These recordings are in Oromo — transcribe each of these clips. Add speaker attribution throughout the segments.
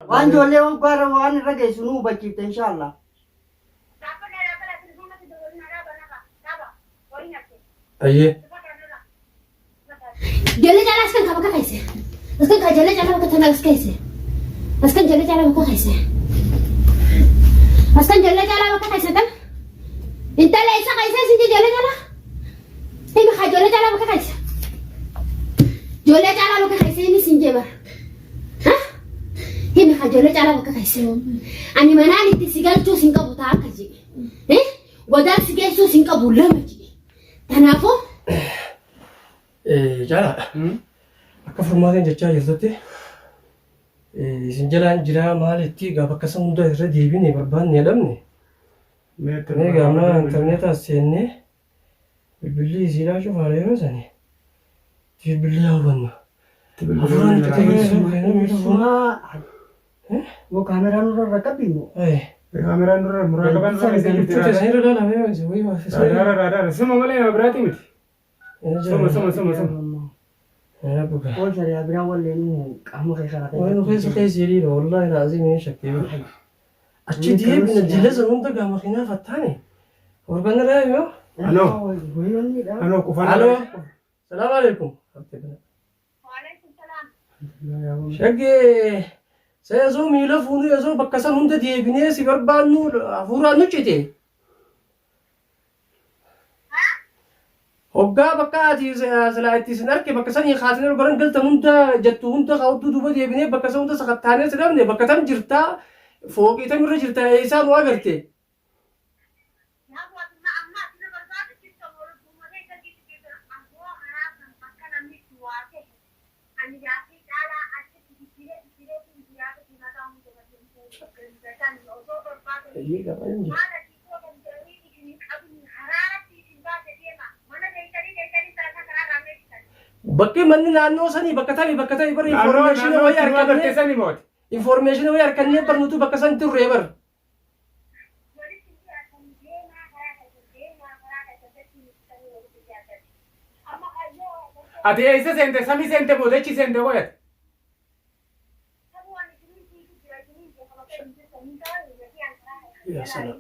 Speaker 1: Waan ijoollee waggaarra waan irra geessu nu hubachiifte inshaallah.
Speaker 2: Ayyee.
Speaker 3: Ijoollee caalaa askan kaa bakka keesse. Askan kaa ijoollee caalaa bakka tana as keesse. Askan ijoollee caalaa bakka keesse. Askan ijoollee caalaa bakka keesse tan. Intala isa keesse isin ijoollee caalaa. Himi kaa ijoollee caalaa bakka keesse. Ijoollee caalaa bakka keesse inni sin jee bara. Himi kaa ijoollee caalaa bakka keesse. Ani manaan itti si galchuu sin qabu taa akka jee. Godaan si geessuu sin qabu lama jee. Kanaafuu
Speaker 2: Caalaa akka furmaateen jechaa jirtutti isin jalaan jiraa maalitti gaafa akkasa hunda irra deebine barbaanne dhabne mee gaama intarneetaa seennee bilbilli isiidhaa cufaadha yeroo sani bilbilli haa hubannu. Hafuuraan itti
Speaker 1: Keessumaa moo kaameraa nurra irra qabdi moo?
Speaker 4: Kaameraan nurra muraa qaban nurra keessa jirti.
Speaker 2: Cuute isin irra ilaalame isin wayii baafisee.
Speaker 4: Raadaara raadaara suma malee nama biraati miti. Suma suma suma suma.
Speaker 1: Waan shari'aa biraa wallee nu qaama kee karaa
Speaker 2: Waan nu keessa keessa hiriira wallaahi laazim hin shakkee. Achi deebina jila san hunda gaa makiinaa fattaane. Horgan irraa yoo.
Speaker 4: Aloo. Aloo qufaan.
Speaker 2: Aloo. Salaam alaikum. Shaggee seesoo miila fuunuu esoo bakka san hunda deebinee si barbaannu hafuuraan nu cite. Hoggaa bakka ati silaa itti isin arke bakka sanii kaatanii ol garan galtan hunda jettu hunda ka hudduu duuba deebinee bakka san hunda sakattaanee si dhabne bakka tam jirtaa fooqii tam irra jirtaa eessaa nu agarte. Bakki manni naannoo sanii bakka tami bakka tami bar
Speaker 4: Naannoo
Speaker 2: information
Speaker 4: naannoo
Speaker 2: wayii
Speaker 4: itti nu agarte
Speaker 2: argannee
Speaker 4: sani mooti.
Speaker 2: information wayii argannee bar nutu bakka san turre bar.
Speaker 4: Ati eessa seente samii seente moo dachii seente qoyate?
Speaker 2: Yaa salaam.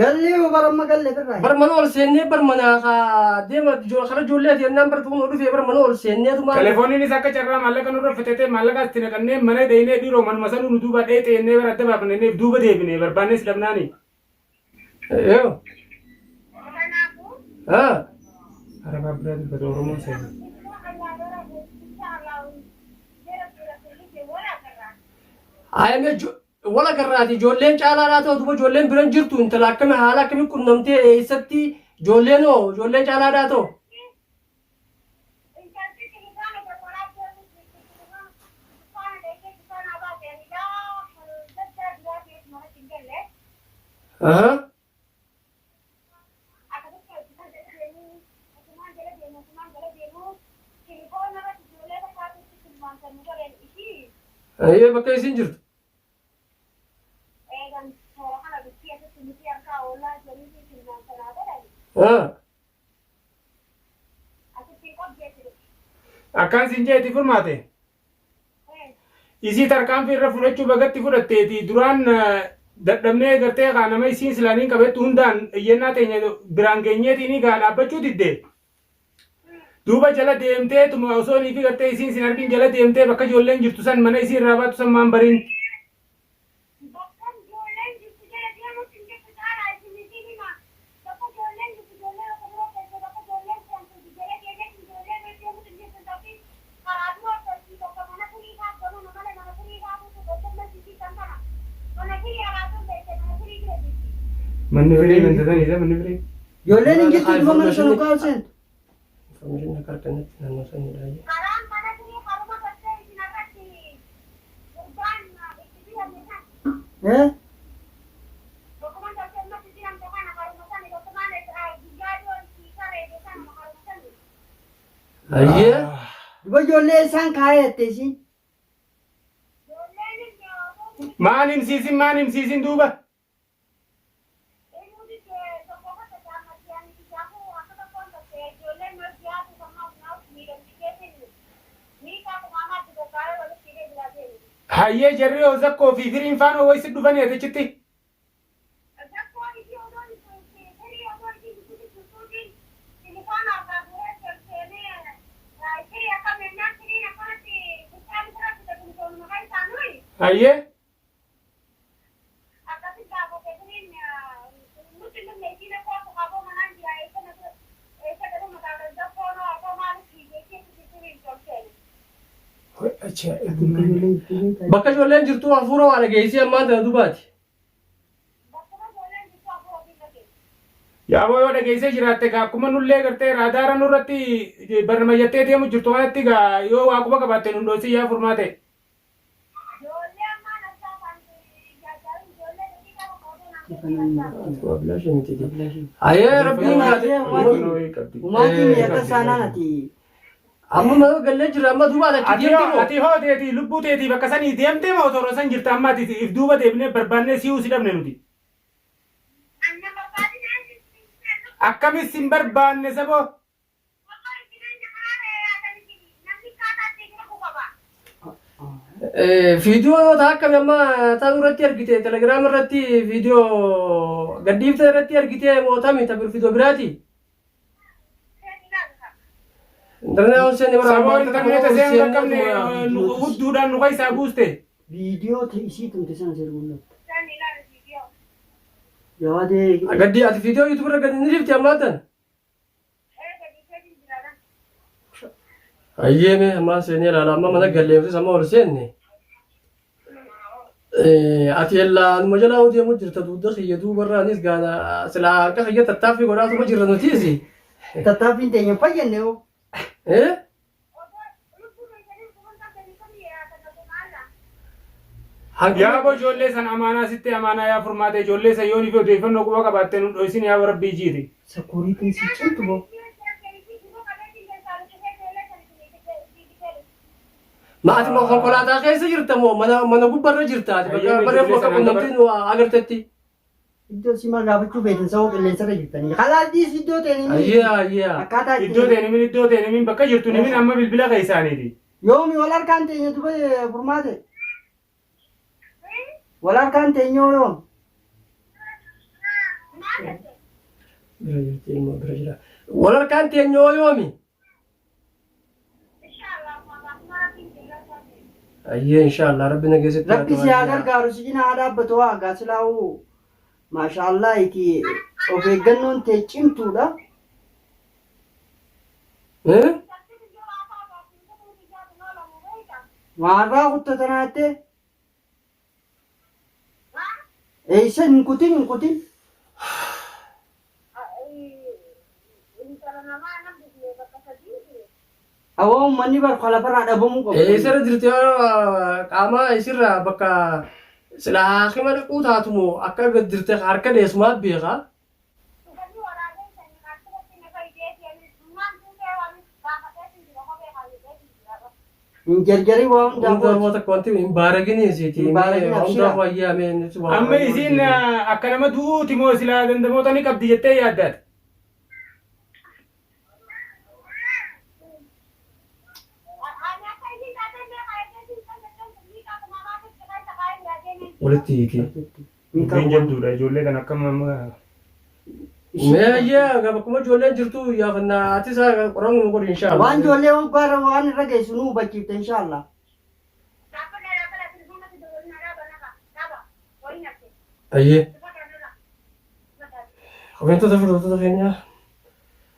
Speaker 1: Gallee moo bara amma galle birraa?
Speaker 2: Bar mana ol seennee bar mana kaa deema kara ijoollee ati jennaan bar tuqnu dhufee bar mana ol seennee tumaa.
Speaker 4: Telefooniinis akka carraa maallaqa nurra fixatee maallaqa itti naqannee mana dheeynee dhiiroo manuma sanuu nu duuba dheexee jennee bara adda baafnee duuba deebine barbaannes dhabnaani.
Speaker 2: Yoo. Haa.
Speaker 4: Arabaa biraa dubbata Oromoon seena.
Speaker 2: Ayame wal agarraati ijoolleen caalaadhaa ta'u duuba ijoolleen biran jirtu intala akkami haala akkami qunnamtee eessatti ijoolleen hoo ijoolleen caalaadhaa ta'u. Aha. Ayyee bakka isin jirtu. Haa.
Speaker 4: Akkaan siin jeeti furmaate. Isii tarkaanfii irra fudhachuu bagatti fudhatteeti duraan dadhabnee gartee kaa nama isiin silaaniin qabettu hundaan iyyannaa teenya biraan geenyeetiin gaa dhaabbachuu didde. Duuba jala deemtee tuma osoo niifi gartee isiin sin argin jala deemtee bakka ijoolleen jirtu san mana isiin irraa baatu san maan bariin.
Speaker 5: Bakka ijoolleen jirtu jala deemuutti hin jirtu caalaa isiniifin hima. Bakka ijoolleen jirtu ijoollee bakka biroo keessa bakka ijoolleen seentu jala deemeetiin ijoollee bira deemuutti hin jirtu intalti karaa biroo tolti bakka mana firii isaa gamana male mana firii isaa buutu bakka masjidii san kana mana firii alaa sun beekte mana firii bira jirti.
Speaker 4: Manni firii ganda saniidha manni firii.
Speaker 1: Ijoolleen hin jirtu duba mana sana ukaa ol seentu.
Speaker 2: Information akka argannetti naannoo saniidha.
Speaker 5: Karaan mana firii karuma gartee isin irratti gurbaan itti diramne san.
Speaker 1: Eh?
Speaker 5: Bakkuma gartee ammatti diramte kana karuma sani bakkumaan guyyaa dhiyoo itti isa reebe sana karuma sani.
Speaker 2: Ayyee.
Speaker 1: Duba ijoollee isaan kaayee jette isiin.
Speaker 5: Ijoolleen osoo
Speaker 4: Maan himsiisin maan himsiisin duuba. Hayyee jarri hoo zakkoo fi firiin faanoo wayi si dhufanii ati achitti? Hayyee.
Speaker 2: Bakka ijoolleen jirtu hafuura waa dhageessii ammaan tana dubaati.
Speaker 4: Yaaboo yoo dhageessee jiraatte gaa akkuma nullee gartee raadaara nurratti barmayyattee deemu jirtu kanatti gaa yoo waa quba qabaatte nun dhoosii yaa furmaate.
Speaker 2: Ayee rabbiin gaate.
Speaker 1: Umaatiin akka saanaan ati
Speaker 2: Amma mana gallee jira amma duuba achi
Speaker 4: Ati
Speaker 2: deemte
Speaker 4: hoo
Speaker 2: moo?
Speaker 4: ati hoo teeti lubbuu teetii bakka sanii deemtee moo toora san jirta amma ati if duuba deebinee barbaannee si'uu si dhabne nuti. Akkamis sin barbaanne saboo.
Speaker 2: Viidiyoo ta akkami amma tan irratti argite telegiraam irratti viidiyoo gadhiifte irratti argite moo tami ta viidiyoo biraati? Internet on seenne bara
Speaker 4: Saboo intarneeta seenuu dhaqqabne hudduudhaan nu keessaa buuste.
Speaker 1: Viidiyoo isii tumte sana seera mul'atta. Jawaadee
Speaker 2: Gaddi ati viidiyoo YouTube irra gadi ni dhifte ammaan tan. Ayyee mee ammaan seenee ilaala amma mana galleeftis amma ol seenne. Ati ellaa numa jalaa deemu jirta dugda kiyya duubarra anis gaana silaa harka kiyya tattaaffii godhaatuma jirra nutiis.
Speaker 1: Tattaaffiin teenya hin fayyadne hoo.
Speaker 2: Eh?
Speaker 4: Yaa bo ijoollee san amaanaa sitti amaanaa yaa furmaate ijoollee san yoonii fi odeeffannoo quba qabaatte nun dhoysin yaa rabbii jiiti.
Speaker 1: Sakuriitiin si cimtu boo.
Speaker 2: Ma ati ma konkolaataa keessa jirta moo mana mana gubbarra jirta ati bakka
Speaker 4: Hayyama
Speaker 2: barree
Speaker 4: ijoollee
Speaker 2: bakka
Speaker 4: sanaan
Speaker 2: qunnamtiin nu agartetti.
Speaker 1: Iddoo simaa gaafachuu feetan sababa qilleensarra jirtanii. Kalaas dhiis iddoo ta'e ni
Speaker 2: Ayyee ayyee.
Speaker 1: Akkaataa itti
Speaker 4: Iddoo ta'e nimin iddoo ta'e nimin bakka jirtu nimin amma bilbila keessaaniiti.
Speaker 1: Yoomi wal harkaan teenya duba furmaate. Wal harkaan teenya yoom.
Speaker 2: Bira jirti ilmoo bira jira. Wal harkaan teenyoo yoomi? Ayyee inshaallah rabbi na keessatti
Speaker 1: Rabbi si haa gargaaru si cinaa haa dhaabbatu haa gaasilaa'u. Maashaallah iti of eeggannoon tee cimtuudha.
Speaker 2: Eh?
Speaker 1: Maarraa kuttatanaatti. Eessa hin kutin hin kutin. Awwa uummanni bar lafarraa dhabamuu qabu.
Speaker 2: Eessarra jirti yoo qaama isirra bakka sila haakima dhaquu taatu moo akka gad jirte harka dheessumaa beeka.
Speaker 1: Hin jarjarin waa hundaa
Speaker 2: Hundaa
Speaker 1: gooti.
Speaker 2: takka wanti hin baaragini isiiti.
Speaker 1: Hin baaragin abshira.
Speaker 2: Hundaa wayyaa mee nuti waa.
Speaker 4: Amma isiin akka nama du'uuti moo silaa dandamoota ni qabdi jettee yaaddaati.
Speaker 2: Walitti hiiki.
Speaker 1: Hin
Speaker 4: Dubbiin
Speaker 1: qabu.
Speaker 4: jabduudha ijoollee kan akkam amma.
Speaker 2: Mee ayyee bakkuma ijoolleen jirtu yaafannaa atis qorannoo godhi inshaallah.
Speaker 1: Waan ijoollee waggaarra waan irra geessu nu hubachiifte inshaallah.
Speaker 2: Ayyee. Hordoftoota hordoftoota keenya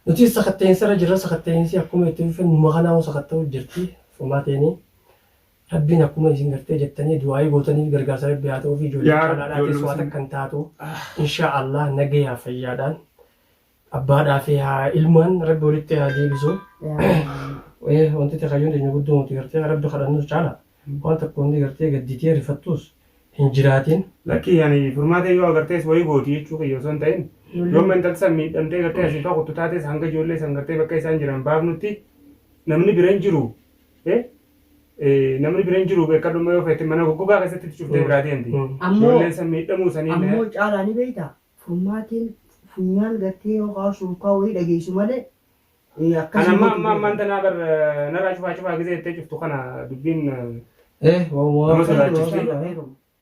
Speaker 2: nuti sakatta'insa irra jirra sakatta'insi akkuma itti fufe numa kanaa sakatta'u jirti furmaateeni. Rabbiin akkuma isin gartee jettanii du'aayii gootaniif gargaarsa rabbi haa ta'uu fi ijoollee
Speaker 4: Yaa Rabbi,
Speaker 2: caalaadhaatis
Speaker 4: ijoollee
Speaker 2: waan
Speaker 4: sun-
Speaker 2: akkan taatu insha Allah nagayaa fayyaadhaan abbaadhaa fi haa ilmaan rabbi walitti haa deebisu. Wanti takayyoon teenya guddoo nuti gartee rabbi kadhannus caala waan tokko hundi gartee gadditee rifattus hin jiraatin.
Speaker 4: Lakkii yani furmaata yoo agartees wayii gooti jechuu kiyya osoo hin ta'in yoo intalli san miidhamtee gartee asiin fa'aa kuttu taates hanga ijoollee san gartee bakka isaan jiran baafnutti namni bira hin jiru. Namni bira hin jiru beekadhuma yoo feete mana goggogaa keessatti itti cuftee biraa deemti.
Speaker 1: Ammoo
Speaker 4: Ijoolleen san miidhamuu sanii
Speaker 1: ammoo caalaa ni beektaa furmaatiin funyaan gartee yookaan shurkaa wayii dhageessu malee
Speaker 4: Kan
Speaker 1: akkasii
Speaker 4: amma amma ammaan tanaa bar narraa cufaa cufaa gisee jettee cuftu kana dubbiin.
Speaker 2: Eh,
Speaker 4: Nama sodaachisti.